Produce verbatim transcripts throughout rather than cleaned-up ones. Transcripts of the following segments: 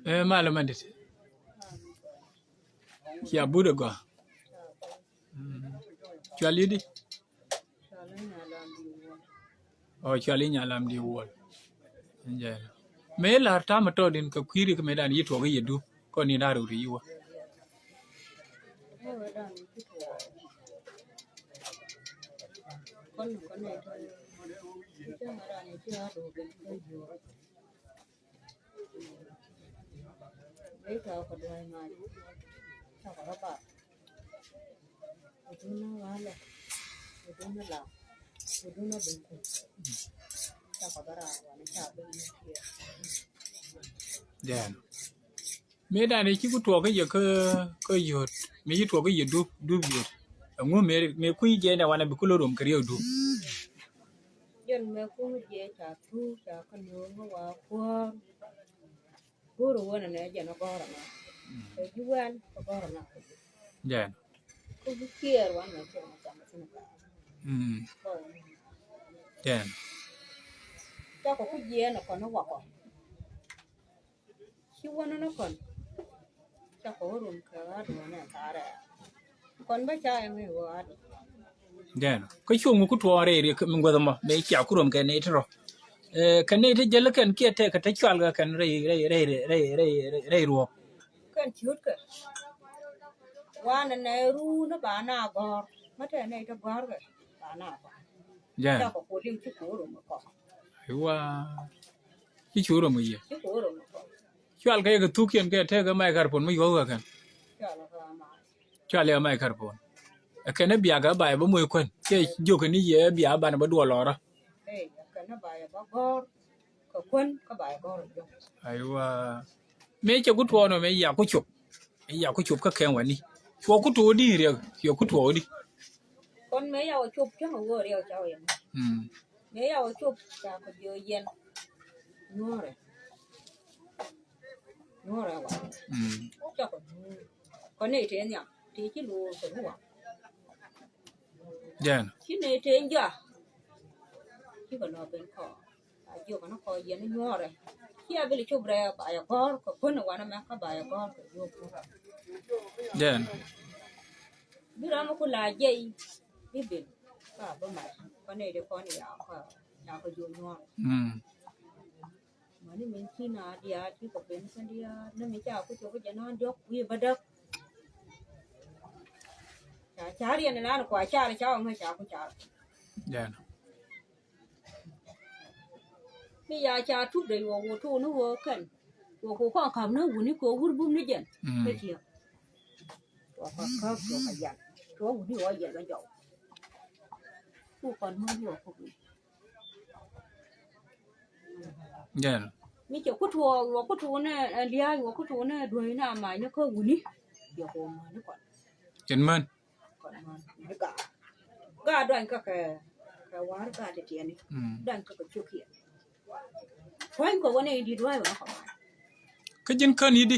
Ɛ malɛ mɛn dit. Cia but ɛ gɔaa. Mm. Cual yidi. Ɔ cual yi nyalam di wuɔl. Jɛ. Mëë lar tamɛ tɔt in kɛ kui̱ri kɛ mëë dan yi tuɔk yi du kɔn in a rut yi wä. Jɛn. Mëë dan i̱ ci ku tuɔɔk kä yɛ kä, kä yöt. Mëë ci tuɔɔk kä yɛ dup, dup yöt. Ɛŋu mëë, mëë kui̱ jɛ nɛ wanɛ bi ku lo̱r rom kɛ riɛw dup. Jɛn mëë kui̱ jɛ ca thuk, ca kä nööŋ wa kuäär. Go̱o̱r wänɛ nɛ jɛn a gɔ̱r a ŋa̱. Kɛ ji̱ wɛn kɛ gɔ̱r a ŋa̱ kɛ ji̱. Jɛn. Kɛ ji̱ kiɛɛr wanɛ nɛ jɛn a gɔ̱r a ŋa̱. Mm. Jɛn. Cakɔ ku jiɛɛn a kɔn a wakɔ. Ci wänä ni kɔn. Cakɔ wä rum kɛ ɣa̱t wänɛ thaarɛ. Kɔn bä ca ɛmɛ wä ɣa̱t. Jɛn. Kä cuŋ mi ku tuɔɔk rɛy riɛk mi guäth mɔ mi cia ku rum kɛ nɛy ti rɔ. Ɛ, kɛ nɛy ti jäl kɛn kiɛ tɛk kɛ te cual kɛ kɛn rɛy, rɛy, rɛy ruɔk. Kɛn ciötkɛ. Wanɛ nɛ ruu ni ba na gɔ̱r. Mä tɛ nɛy ti gɔ̱r kɛ ba na gɔ̱r. Jɛn. Cakɔ ku liŋ ci ku rum kɔ. Iwa. Ci cu rom kɛ yɛ. Cual kɛ yɛ kɛ thuk yɛn kɛ tɛk kɛ microphone mi yuɔth kɛ kɛn. Cual yɛ microphone. Ɛ kɛn ɛ biak ɛ bay bä moc kuän. Kɛ jiök kɛ ni yɛ biak ban bä duɔl lɔrä. Aiwa. Mëë cɛ ku tuɔɔk nɔ mëë ya ku cop. Mëë ya ku cop kä kɛn wani. Cuɔ ku tuɔɔk di riɛk. Cuɔ ku tuɔɔk di. Kɔn mëë ya wä cop cäŋ a wä riɛk ca wä yɛn. Mm. Mëë ya wä cop ca kɛ jiɔ yɛn. Nyuɔrɛ. Nyuɔrɛ wa. Mm. Ca kɛ nyuɔrɛ. Kɔn ni tëë nhiam tëë ci lo̱o̱ kɛ ruwa. Jɛn. Ci ni tëë jɔa. Ci kɛ lɔ ben kɔ. A jiök ni kɔ yɛn nyuɔrɛ. Ci a bi li cop rɛ ba yɛ gɔr kɛ kuän wanɛ mɛ kä ba yɛ gɔr kɛ jiök. Jɛn. Bi ram ku la jɛy bi bil ka bi mat kɔn ni di kɔn ya ka ya ka jo nyuɔr. Mm. Mani min ci na diaal ci kɔ ben kɛn diaal ni mi ca ku cok jɛ na diɔk wi̱i̱ bä däk. Ca car yɛn nan kua car ca ŋä ca ku car. Jɛn. Mi ya ca tup dee yuɔ wä tuuni wä kɛn. Wä ku kɔn kam ni wuni kɛ wur bum ni jɛn. Mm. Kä tiɛ. Wä ka käp wä ka yan. Wä wuni wä yɛl wä jɔw. Ku kɔn mɔ yuɔ ku wuni. Jɛn. Mi cɛ ku tuɔ wä ku tuuni ɛ lia̱a̱ wä ku tuuni ɛ duɔ̱i na ma ni kä wuni. Yɛ ku ma ni kɔn. Jɛn män. Gaa duany kä kɛ, kɛ war gaa ti tiɛni. Mm. Duany kä kɛ cuk yɛ. Puany kɛ wä ni di duany wä kɛ war. Kä ji̱n kän i̱di.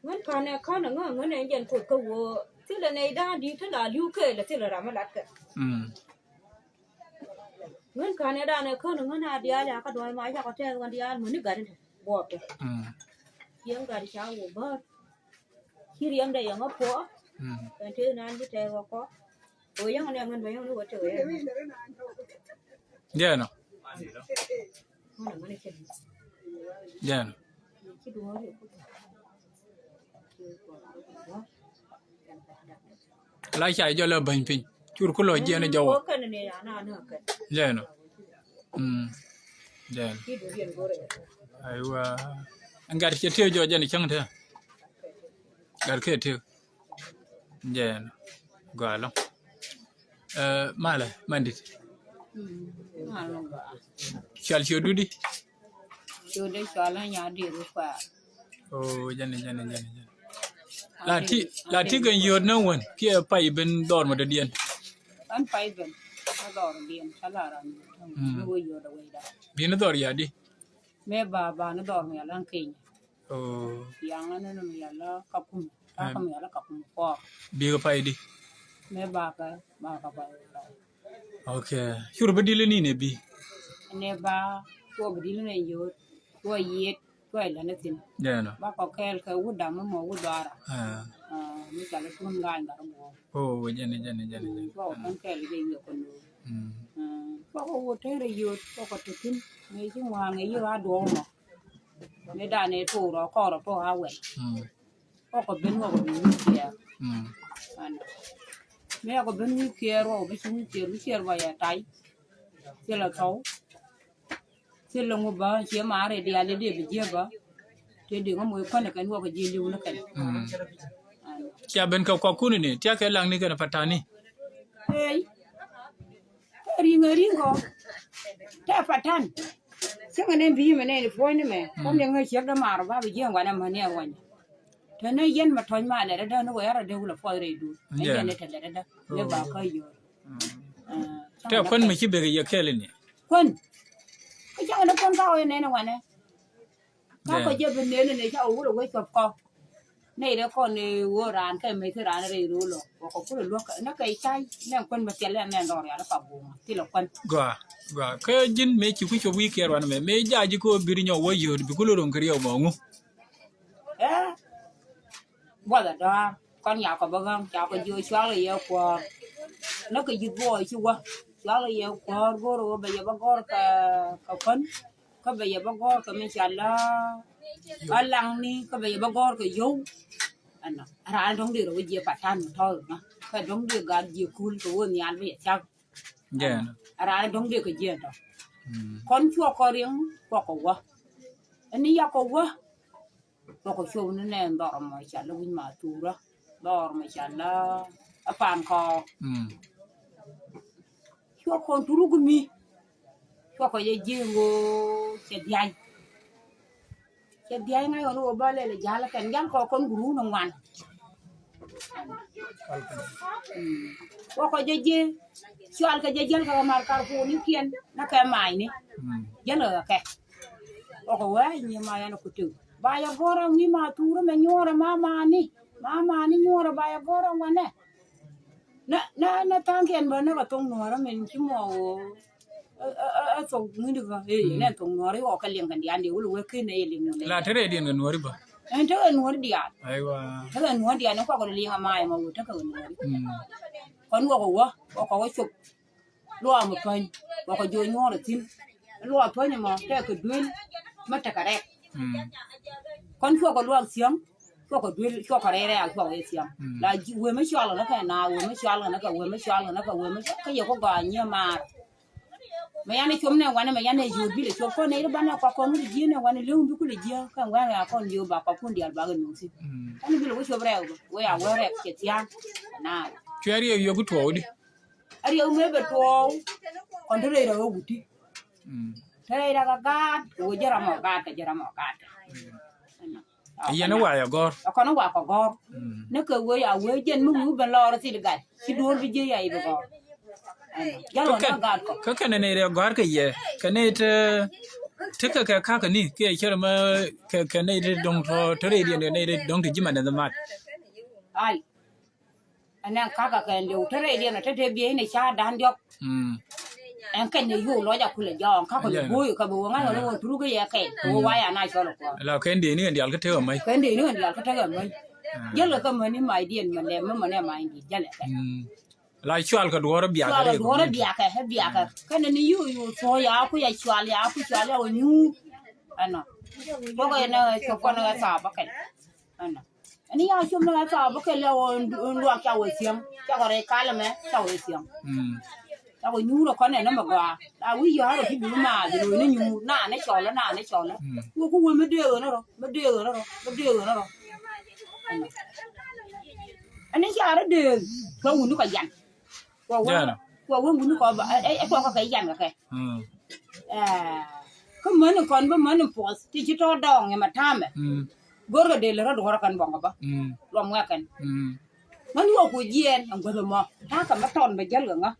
Ŋän kanɛ kän ŋä ŋän ɛn jɛn koth kä wä. Thilɛ nɛ idan di ti la liu kɛ lɛ thilɛ ram lat kɛ. Mm. Ŋän kanɛ danɛ kän ŋän a diaal ya kä duany ma jakɔ tɛth wan diaal muni gat ni buɔp tɛ. Mm. Yɛn gat ca wä bär. Ci riɛmdɛ yɛn ŋä puɔ. Mm. Kɛn tëë nan bi tɛɛk ɛ kɔ. Ɣöö yɛn ŋä nɛ ŋän bɛ yɛn ŋä ni wä tëë ɣöö yɛn ŋä. Jɛn ɔ. Ŋän ɛ ŋän ɛ cɛ. Jɛn ɔ. Ci duɔ̱ɔ̱r yɛ kuth. La ca jɔl ɛ bäny piny. Cur ku lɔ jiɛn ɛ jɔwɔ. Jɛn ɔ. Mm. Jɛn. Aiwa. Ɛn gat cɛ tëë jɔ jɛn cäŋ tëë. Gat kɛ tëë. Jɛn. Gɔaa lɔ. Ɛ, malɛ, mandit. Mm, malɛ gɔaa. Cual ciö dudi? Ciö de cual nya di ru kua. Oh, jɛn, jɛn, jɛn, jɛn. La ti, la ti gɛn yöt na wän kiɛ pay ben dhɔr ma dɔ̱diɛn. An pay ben a dhɔr diɛn ca la ran. Mm. Mi wä yöt a wecda. Bi ni dhɔr ya di? Mɛ ba, ba ni dhɔr mi a lan Kenya. Oh. Yaŋ ni mi a la Kakuma. Takä mi a la Kakuma kɔ. Bi ka pay di? Mɛ ba ka, ba ka pay. Okay. Cur bi dili ni ne bi? Ne ba, kɔ bi dili ne yöt, kɔ yet. Tuɔy lɛ ni thin. Jɛn ɔ. Bakɔ kɛɛl kɛ wut da̱ŋ mi mɔ wut dɔaara. Ah. Ah, mi cɔal i̱ Tun Ga̱a̱ny Gat Buɔɔk. Oh, jɛn, jɛn, jɛn, jɛn. Mm, bakɔ kɛn kɛɛl kɛ yɛ kɔn. Mm. Ah, bakɔ wut tɛrɛ yot, bakɔ te thin. Ŋäc ci ŋuaŋ ŋäc yi ɣaa duɔɔk mɔ. Mi danɛ tuur ɔ kɔr ɔ tuɔk a wɛl. Mm. Wakɔ ben wakɔ ben wi̱i̱ kiɛɛr. Mm. Ɛnɔ. Mi wakɔ ben wi̱i̱ kiɛɛr wakɔ bi ci wi̱i̱ kiɛɛr wi̱i̱ kiɛɛr bä yɛ tay. Thilɛ thɔw. Thilɛ ŋu bä ciɛ maari diaal i̱ dee bi jiɛ bä. Tëë di ŋä moc kuäni kɛn wakɔ jiɛ li̱w ni kɛn. Mm. Ɛnɔ. Cia ben kɛ kuakuni ni tia kɛ laŋni kɛn patani. Ey. Kä ri̱ŋ ɛ ri̱ŋ kɔ. Tɛ patan. Cäŋɛ nɛn bi yimɛ nɛn i̱ puɔ̱ny ni mɛ. Mm. Kä miɛŋ ɛ ciek dämaar ba bi jiɛn wanɛ mäni ɛ wany. Te ni yɛn mɛ tɔ̱ny ma lɛ dädä ni wɛ rɔ dee wulɛ puɔth rɛy duut. Ni yɛn ni te lɛ dädä. Ni ba kä yör. Mm. Ah, tɛ kuän mi ci bekɛ yɛ kɛɛl ni. Kuän. Kä cäŋɛ ni kuän ka wee nɛn ɛ wanɛ. Ka kɔ jɛ bi nɛn ni ca wurɛ wec kɔp kɔ. Nɛy rɛ kɔn ni wä raan kɛ mec raan rɛy ro̱o̱ lɔ. Wä kɔ kulɛ luäk nä kɛ cay nɛ kuän bɛ thil nɛ nɛ dɔr yal pa guŋ thilɛ kuän. Gɔaa, gɔaa. Kä ji̱n mëë ci kui̱ cop wi̱i̱ kiɛɛr wanɛ mɛ mëë ja̱ ji̱ kä wä bir nyɔk wä yio̱o̱t bi kulɛ ro̱ŋ kɛ riɛw mɔ ŋu. Ɛ buɔth ɛ dɔaar kɔn yakɔ bä ɣäŋ cakɔ jiö cualkɛ yɛ kuɔɔr. Näkɛ ji̱ buɔɔc ci wä cualkɛ yɛ kuɔɔr go̱o̱r ɣöö bɛ yɛ bä gɔ̱r kɛ kɛ kuän. Kä bɛ yɛ bä gɔ̱r kɛ mi ca la a laŋni kä bɛ yɛ bä gɔ̱r kɛ yio̱w. Ɛnɔ raan dɔ̱ŋ dee rɔ wä jiɛ patan mi tɔ̱ ɣöŋä kɛ dɔ̱ŋ dee gat jiɛ kul kɛ wä nhial bä yɛ cak. Jɛn. Raan dɔ̱ŋ dee kɛ jiɛ tɔ. Mm. Kɔn cuɔ kɔ riŋ kuɔ kɔ wä. Ɛn ni yakɔ wä. Kuɔ kɔ cuɔp ni nɛ dhɔr mɔ ca la wi̱ny ma thurä. Dhɔr mɔ ca la a pan kɔ. Mm. Cuɔ kɔn turu gumi. Cuɔ kɔ jɛ jiɛ ŋo cɛ diany. Cɛ dhia̱c ŋa̱c ɣän wä bä lɛl ja̱l kɛn ja̱l kɔ kɔn guruu ni ŋuan. Mm. Wä kɔ jɛ ji̱ cual kɛ jɛ jäl kɛ kɛ mar kar kuuni kiɛn na kɛ ma̱a̱cni. Mm. Jäl kɛ kɛ wä kɔ wee nyi ma yɛn ku tiw ba yɛ gɔrɛ wi̱i̱ ma tuurä mɛ nyuɔrɛ ma ma̱a̱ni ma ma̱a̱ni nyuɔrɛ ba yɛ gɔrɛ ŋuanɛ. Na na na tha̱a̱ŋkiɛn bä na kɛ thoŋ nuɔ̱ɔ̱rä min ci mɔ wä. Ɛ thok ŋi̱n di bä ɛ nɛ thok nuɔ̱ɔ̱rä wä kɛ liŋ kɛn diaal di wä lɛ wee ken nɛ yɛ liŋ la te rɛ diɛn kɛ nuɔ̱ɔ̱ri bä. Ɛn tekɛ nuɔ̱ɔ̱ri diaal. Aiwa. Tekɛ nuɔ̱ɔ̱ri diaal ni kɔk liŋ ama yɛ ma wä tekɛ nuɔ̱ɔ̱ri. Mm. Kɔn wä kɛ wä wä kɛ wä cop. Luaak mi päny wakɔ jiɔ nyuɔɔr a thi̱n. Luaak päny ɛmɔ tɛk kɛ duel mi tekɛ rɛk. Mm. Kɔn cuɔkɔ luaak thiäŋ cuɔkɔ duel cuɔkɔ rɛy rɛ̈ɛ̈k cuɔkɔ jɛ thiäŋ. Mm. La wee mi cual kɛ ni kɛ na wee mi cual kɛ ni kɛ wee mi cual kɛ ni kɛ wee mi kä yɛ ku gɔaa nyiee maar. Mɛ yan ɛ com nɛ wanɛ mɛ yan ɛ yio̱o̱t bilɛ cop kɔn nɛ ri banɛ kua kɔn wut jiee nɛ wanɛ lewun bi kulɛ jiee kɛn wɛn ɛ a kɔn yio̱o̱t ba kua kun diaal bakɛ nuŋ thi̱n. Mm. Kɛn bilɛ wä cop rɛɛk wee a wee rɛɛk cɛ thia̱a̱ŋ. Na cuɛ riɛk yio̱o̱k tuɔɔk di. A riɛk mëë bɛ tuɔɔk kɔn te rɛy rɛk ɛ wuti. Mm. Te rɛy rɛk ɛ gaat kɛ wee jɛ ram ɔ gaat kɛ jɛ ram ɔ gaat kɛ. Mm. Yɛn ɛ wa yɛ gɔ̱r. Ɛ kɔn ɛ wa kɔ gɔ̱r. Mm. Ni kɛ wee a wee jɛn mi wi̱i̱ ben lɔɔr thil gat ci duɔ̱ɔ̱r bi jiɛ ya i̱ bi gɔ̱r. Jɛn wä ni gaat kɔ kä kɛn ni rɛ gɔ̱r kɛ yɛ kɛ ni te te kɛ kɛ kakä ni kɛ cɛr mɛ kɛ kɛ ni te dɔ̱ŋ tɔ te rɛ diɛn kɛ ni te dɔ̱ŋ te ji̱ mɛ ni mat. Ai. Ɛn ɛn kakä kɛ liw te rɛy diɛn ɔ te te biey ni ca dan diɔk. Mm. Ɛn kɛn ni yo̱o̱ lɔc a kulɛ jɔɔŋ kakä ni bo̱o̱y kɛ bi wä ŋa̱n wä ni wä turuk yɛ kɛn kɛ wä waya na cɔl kuɔn. La kɛn dee ni kɛn dial kä te wä mäc. Kɛn dee ni kɛn dial kä te wä mäc. Jäl kɛ kä mäni mac diɛn mɛ lɛm mɛ mɛ nɛ mac diɛn jäl kɛ. Mm. La cual kɛ duɔ̱ɔ̱r biakɛ cual rɛy duɔ̱ɔ̱r biakɛ biakɛ. Kɛn ni yo̱o̱ yo̱o̱ thuɔ̱ ya ku ya cual ya ku cual ya wä nyuur. Ɛnɔ. Bɔkɛ ni cuɔp kɔn ni ɣä thaap bä kɛn. Ɛnɔ. Ɛn ya cum ni ɣä thaap bä kɛn lɛ wä luak ca wä thiäŋ ca kɛ rɛy kalɛ mɛ ca wä thiäŋ. Mm. Ca wä nyuur ɛ kɔn ɛn ni mɛ gɔaa la wi̱i̱ yɔ̱a̱r ɔ ti bi ma bi lo̱c ni nyuur na ni cɔl na ni cɔl. Mm. Wä ku wä mi dee ɣän rɔ mi dee ɣän rɔ mi dee ɣän rɔ. Ɛnɔ. Ɛn ni ca rɔ dee kɛ wuni kɔ yan. Kuɔ wä kuɔ wä wuni kɔ ba ɛ kuɔ kɛ kɛ yan kɛ kɛ. Mm. Ɛ kä män in kɔn bä män in puɔth ti ci tɔ̱ dɔɔŋ yɛ mɛ ta̱a̱mɛ. Mm. Go̱rkɛ dee lɛ rɔ duɔ̱rä kɛn buɔ̱ŋ kɛ bä. Mm. Luɔm ŋuɛk kɛn. Mm. Män wä ku jiɛɛn ɛn guäth ɛmɔ ta̱a̱ kɛ mɛ tɔn bɛ jäl kɛ ŋä.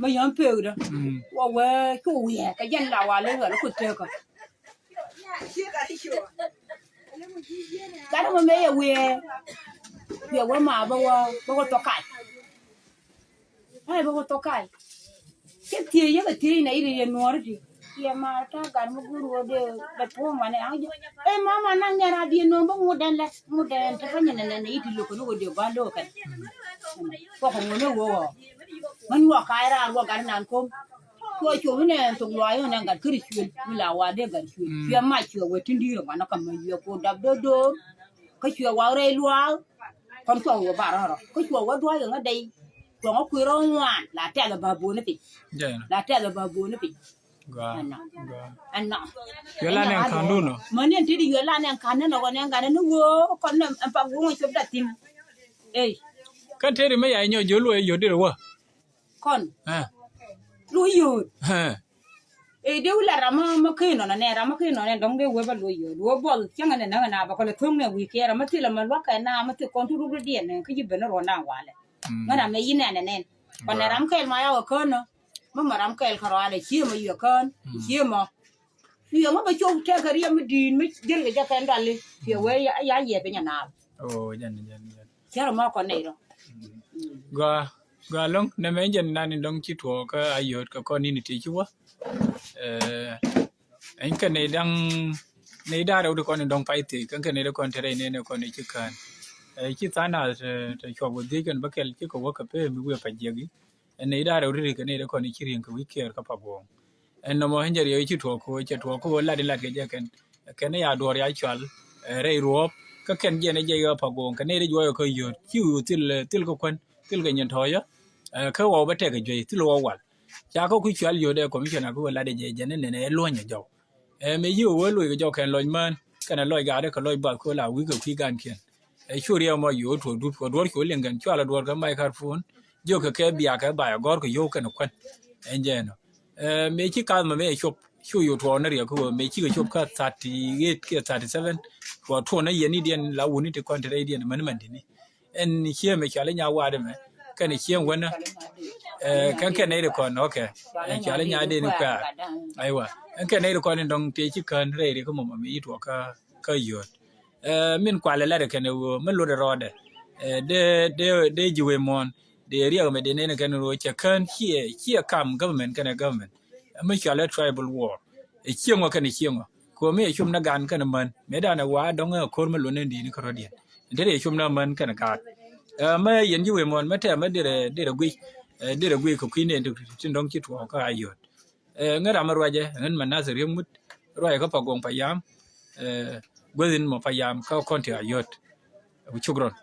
Mɛ yäm pekdä. Mm. Wä wee cu wiɛɛ kɛ jɛn la wa lɛ wɛl ku tekä. Gat mɔ mëë yɛ wiee. Wiee wä ma bä wä bä wä thok kac. Ai bä wä thok kac. Cɛ thiec yɛ kɛ thiec na i̱ ri yɛ nuɔɔri ti. Yɛ ma ta gat mi gur wä dee bɛ tuɔm wanɛ aŋ jɛ. Ɛ mama naŋ nɛn a diɛ nööm bä ŋut dɛn lɛ ŋut dɛn te kä nyɛ nɛnɛ nɛ it lo̱k ni wä dee gua̱n lo̱k kɛn. Kuɔk ŋut ni wä wä ŋän wä ka̱a̱c raar wä gat nan kom. Cuɔ cuɔ mi nɛ thok luaac ɣän ɛn gat käri cuël mi la wa dee gat cuël cuɛ mac cuɛ wä tin di̱i̱r wanɛ kä mä yuɛ ku dap do̱r do̱r. Kä cuɛ wa rɛy luaac. Kɔn cuɔ wä bar rɔrɔ kä cuɔ wä dua̱c ŋä dɛy. Cuɔ ŋä kui̱ rɔ ŋuan la tɛth ɛ ba boni piny. La tɛth ɛ ba boni piny. Gua, gua. Ɛnɔ. Yɔ la nɛn kan dun nɔ. Mɛ ni ɛn tëëdi yɔ la nɛn kan ni nɔ kɔn ɛn kan ni woo kɔn ni ɛn pak woo ŋɔ cop da thin. Ey. Kä tëëdi mɛ ya nyɔ jol wee yɔ dir wä. Kɔn. Ɛ. Lu yɔ. Ɛ. Ey dee wula ram mɛ ken nɔ nɛ ram mɛ ken nɔ nɛ dɔŋ dee wee ba lu yɔ. Wee bɔl cäŋ nɛ näŋ na ba kɔlɛ thoŋ nɛ wi̱i̱ kɛ ram mɛ thilɛ mɛ lua̱k kɛ na mɛ thil kɔn ti ruk ruk diɛn nɛ kä ji̱ ben rɔ na walɛ. Ŋä ram mɛ yi nɛn nɛ nɛn. Kɔn nɛ ram kɛl ma ya wä kön nɔ. Mä mɛ ram kɛɛl kärɔa lɛ cie mɛ yɛ kään cie mɔ. Piɛ ŋä bɛ cop tɛk kɛ riɛm mi di̱i̱t mi jel kɛ jɛ kɛn dali piɛ wee ya yɛ piny anaal. Oh, jɛn jɛn jɛn. Cɛ rɔ mɔ kɔn nɛy rɔ. Gua gua loŋ nɛ mɛ jɛn nan in dɔŋ ci tuɔɔk kä a yööt kɛ kɔn in ti ci wä. Ɛn kɛ nɛy daŋ nɛy da̱rɛ wut kɔn in dɔŋ pay thiec kɛn kɛ nɛy dɛ kɔn te rɛy nɛy nɛ kɔn in ci kään. Ci tha̱a̱ŋ nath te cuɔp wä dhiec kɛn bä kɛl ci kɛ wä kɛ pee mi wiɛ pa jiɛk i̱. Ɛn nɛy da̱rɛ wut ri kɛ nɛy dɛ kɔn in ci riɛŋ kɛ wi̱i̱ kiɛɛr kä pa buɔ̱ɔ̱ŋ. Ɛn nɔmɔ ɣän jɛ riɛw ci tuɔɔk ko̱ cɛ tuɔɔk ko̱ lat in lat kɛ jɛ kɛn kɛn ya duɔ̱ɔ̱r ya cual. Rɛy ruɔ̱ɔ̱p kä kɛn jɛn ɛ jɛ yɔ pa guɔ̱ɔ̱ŋ kɛn nɛy rɛ juɔyɔ kä yöt ci wi̱i̱ thil thil kɛ kuän thil kɛ nyin tɔ̱ɔ̱cä. Kä ɣɔw bä tɛk kɛ juey thil ɣɔw wal ca kä kui̱ cual yöt ɛ commissioner kä wä lat ɛ jɛ jɛn ɛ nɛn ɛ luɔ̱ny ɛ jɔw. Ɛ mëë yiëë wee loc kɛ jɔk kɛn lɔc mään kɛnɛ lɔc gaatdä kɛ lɔc bath kɛ la wi̱i̱ kɛ kui̱ gaankiɛn. Ɛ cu riɛw mɔ yo̱o̱ tuɔɔk dup kɛ duɔ̱ɔ̱r cu liŋ kɛn cualɛ duɔ̱ɔ̱r kɛ microphone. Jiök kɛ kɛ biak kɛ bay agɔ̱r kɛ yio̱w kɛnɛ kuän. Ɛn jɛ ɛnɔ. Ɛ mëë ci kath mɛ mëë cop cu yo̱o̱ tuɔɔk ni riɛk kɛ ɣöö mëë cikɛ cop kä thirty eight kɛ thirty seven. Cuɔ tuɔɔk ni yɛn i̱diɛn la wuni ti kɔn ti rɛydiɛn män män tini. Ɛn ciee mɛ cɔal i̱ nya waat ɛmɛ kɛn ciee wänä. Kɛn kɛn nɛy ri kɔn ɔkɛ ɛn cɔal i̱ nya dee ni kuɛ̈ɛ̈r. Aywa ɛn kɛn nɛy ri kɔn in dɔ̱ŋ tëë ci kään rɛy ri kä mɔmɔ mi yi tuɔɔk kä kä yööt. Min kualɛ lat kɛn ɛ ɣöö mi lot ɛ rɔɔdɛ dee dee dee ji̱ wee muɔ̱ɔ̱n dee riɛk mɛ dee nɛn kɛn ɛ ɣöö cɛ kään ciɛ ciɛ kam government kɛn ɛ government. Mi cɔal i̱ tribal war ɛ cieŋ ɔ kɛn ɛ cieŋ ɔ. Kuɔmi ɛ cum ni gan kɛn män mëë danɛ wa dɔŋ ɛ ko̱r mi luɔt ni di̱i̱t ni kärɔ̱diɛn. Te ri ɛ cum ni män kɛn gaat. Ɛ mɛ yɛn ji̱ wee muɔ̱ɔ̱n mɛ tɛmɛ derɛ derɛ guic. Ɛ derɛ guic kɛ kui̱n ni tin dɔ̱ŋ ci tuɔɔk kä a yöt. Ɛ ŋä ram mi ruacɛ ŋän mɛ nath riek mut ruacɛ kä pa guɔŋ pa yam. Ɛ guäthin mɔ pa yam kä kɔn ti a yöt. Ɛ ku cuk rɔn.